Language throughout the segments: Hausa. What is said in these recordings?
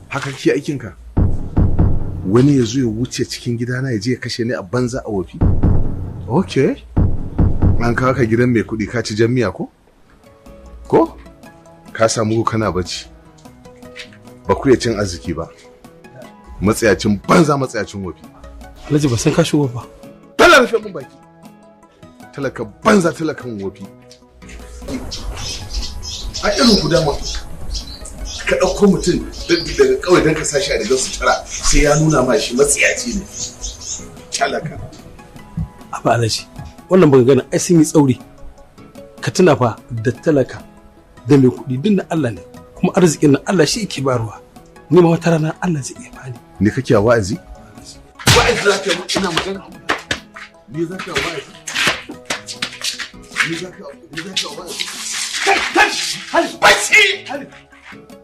Haka kake aikinka? Wani ya zo ya wuce cikin gidana, ya je ya kashe ni a banza a wofi. Okay, an kawo ka gidan mai kuɗi, ka ci jan miya, ko ko ka samu kana bacci, ba ku iya cin arziki ba. Matsayacin banza, matsayacin wofi. Alhaji, ba san ka shigo ba. Dala, rufe mun baki. Talaka banza, talakan wofi. A irin ku dama ka ɗauko mutum daga kawai don ka sa shi a rigar sutura, sai ya nuna ma shi matsiyaci ne, talaka. Aba Alhaji, wannan maganganun ai sun yi tsauri. Ka tuna fa, da talaka da mai kuɗi duk na Allah ne, kuma arzikin nan Allah shi yake bayarwa. Ni ma wata rana Allah zai iya bani. Ni kake a wa'azi? Wa'azi za ka yi? Ina magana, ni za ka wa'azi? Ni za ka wa'azi? Kai, kai, bashi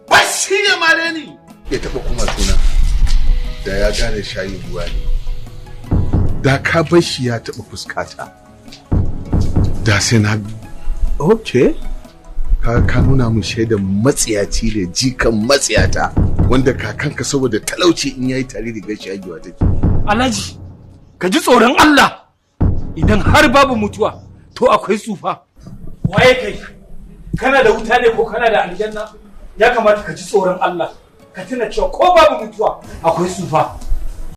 bashi ya mare ni, ya taba kuma tuna da ya gane shayin ruwa ne. Da ka bar shi ya taba fuskata, da sai na. Okay, ka nuna min shaidan matsiyaci da jikan matsiyata, wanda kakanka saboda talauci in yayi tare da gashi yagewa take. Alhaji, ka ji tsoron Allah. Idan har babu mutuwa, to akwai tsufa. Waye kai? Kana da wuta ne ko kana da aljanna? Ya kamata ka ji tsoron Allah. Ka tuna cewa ko babu mutuwa, akwai tsufa.